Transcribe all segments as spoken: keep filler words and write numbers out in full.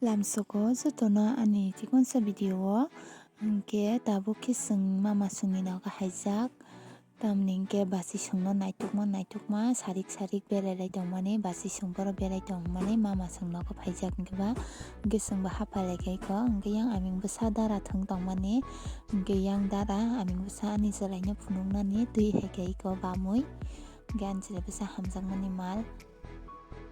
Lamsoko jotono ani chikonsa video o, hwnkhe tabuk khe chwng mama chwngni nogo haijak. Tamni hwnkhe basi chwngno naithokma naithokma sarik sarik berai lai tongmani, basi chwng borok berai tongmani mama chwng nogo phaijak hwnkhe ba, hwnkhe chwngbo haphai lai kha iko, hwnkhe yang aming bwsa dara thwng tongmani, hwnkhe yang dara aming bwsa ani chwraino phunuknani twi hai kha iko bamwi, hwnkhe ani chwrai bwsa hamjakmani mal.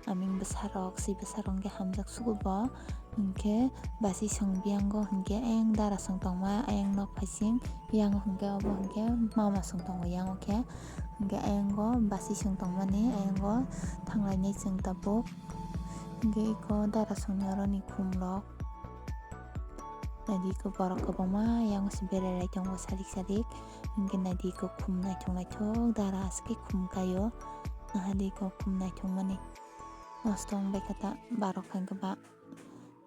Aming bwsarok, si bwsarok hwnkhe hamjak sugo bo. Hwnkhe basi chwng biyango hwnkhe ayang dara chwng tongma, ayang nok phaising, yango hwnkhe obo hwnkhe mama chwng tongo yango khe. Hwnkhe ayango basi chwng tongmani, ayango thanglainai chwng tabuk. Hwnkhe iko dara chwngni oroni khumrok. Naidi iko borok kwbangma yango se berai lai tongo sarik sarik. Hwnkhe naidi iko khum naithok naithok dara aswk khe khum kaio. Nahadi iko khum naithokmani nosto wngbaikha ta borok hwnkhe ba.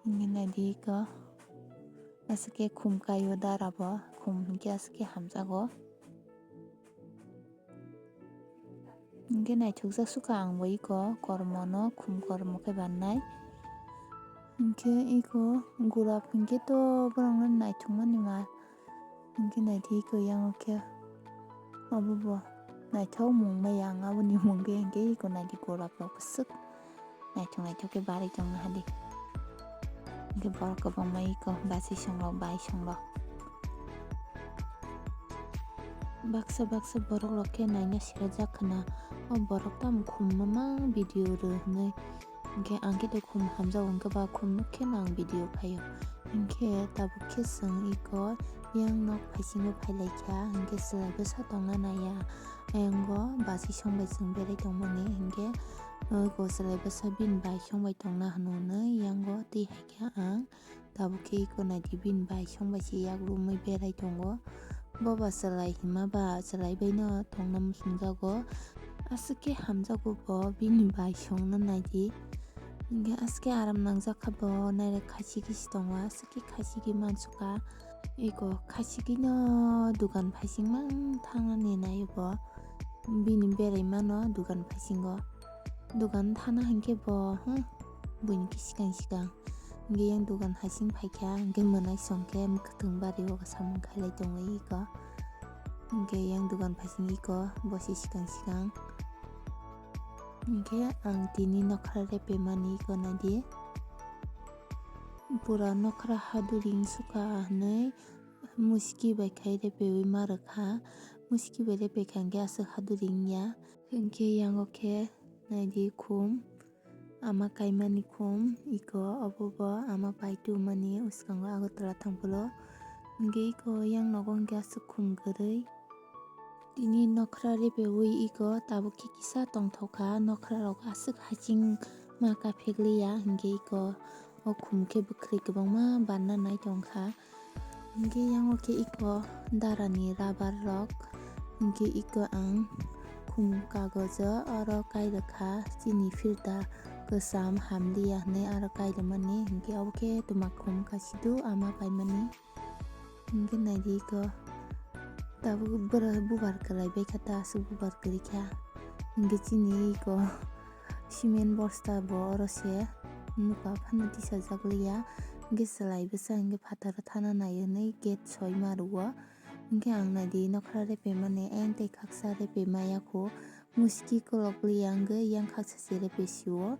Hwnkhe naidi iko aswk khe khum kaio dara bo, khum hwnkhe aswk khe hamjago. Hwnkhe naithokjak sukha ang bo iko kormono, khum kormo khe bannai. Hwnkhe iko gulab hwnkhe to borokno naithokmani ma. Hwnkhe naidi iko yango khe obo bo naithok mung maya ang aboni mungkhe hwnkhe iko naidi gulab rok bwswk. Naithok naithok khe barwi tongna hadi. Hwnkhe borok kwbangma iko basi songrok bai songrok. Baksa baksa borok rok khe naina sirajak khna, o borok tamo khum mamang video rw hwnwi. Hwnkhe ang khe to khum hamjago hwnkhe ba khum nuk khe no ang video phaio. Hwnkhe tabuk khe chwng iko yang nok phaisingo phailaikha, hwnkhe chwrai bwsa tongna naiya. Ayango basi song bai chwng berai tongmani, hwnkhe iko chwrai bwsa bini bai song bai tongna hwnwi yango twi hai khe ang tabuk khe iko naidi bini bai song bai se yak romwi berai tongo. Bo ba chwrai hima ba chwrai baino tongna muchungjago. Aswk khe hamjago bo bini bai songno naidi. Hwnkhe aswk khe aram nangjak kha bo nairok khaisiki se tongo, aswk khe khaisiki mansukha. Iko khaisiki no dukan phaising mang thangnani naio bo. Bini berai mano dukan phaisingo. Dukan thana hinkhe bo, hmm, buini khe sikang sikang. Hwnkhe yang dukan haising phaikha, hwnkhe mwnai songkhe mwkhwtwng bari o samung khailai tongwi iko. Hwnkhe yang dukan phaising iko, bo se sikang sikang. Hwnkhe ang tini nokhra repemani iko naidi. Pura nokhra haduri wngsukha hwnwi muski bai khai repewi ma rwkha. Muski bai repekha hwnkhe aswk haduri wngya. Hwnkhe yango khe naidi khum. Ama kaimani khum iko, obo bo ama pai tumani uskango Agartala thangphuru. Hwnkhe iko yang nogo hwnkhe aswk khum kwrwi. Tini nokhra repewi iko tabuk khe kisa tongthokha, nokhra rok aswk haching ma kaphekliya, hwnkhe iko o khum khe bwkhwrwi kwbangma banna nai tongkha. Hwnkhe yango khe iko darani rubber rok, hwnkhe iko ang khum kagojo oro kairwkha chini filter kwcham hamliya hwnwi aro kairwmani, hwnkhe obo khe twma khum kasidu ama paimani. Hwnkhe naidi iko tabuk bwrwi bubar kwlai baikha ta aswk bubar kwrwikha, hwnkhe chini iko cement bosta bo oro se nukha phano tisajak liya, hwnkhe chwlai bwsa hwnkhe phataro thana nai hwnwi gate soima rwo. Hwnkhe ang naidi nokhra repemani ayang tei khaksa repe maya kho, muski kolok liya wngwi yang khaksa se repe sio.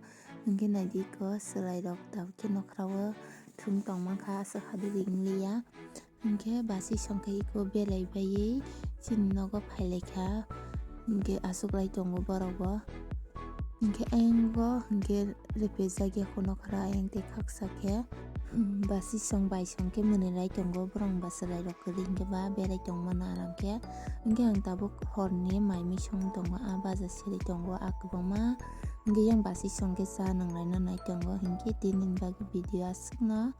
Hwnkhe naidi iko chwlairok tabuk khe nokhrao thung tongmankha aswk haduri wngliya. Hwnkhe basi songkhe iko belai baiwi chini nogo phailaikha. Hwnkhe achuklai tongo borokbo. Hwnkhe ayang go hwnkhe repejak ya kho nokra ayang tei khaksa khe. Hmm, basi song bai song khe mwnwi lai tongo, borok ba chwlairok kwrwi hwnkhe ba berai tongmano aram khe. Hwnkhe ang tabuk horni mai misong tongo, a baja siri tongo, a kwbangma. Hwnkhe yang basi song khe cha nanglaina nai tongo, hwnkhe tini bagwi video aswkno.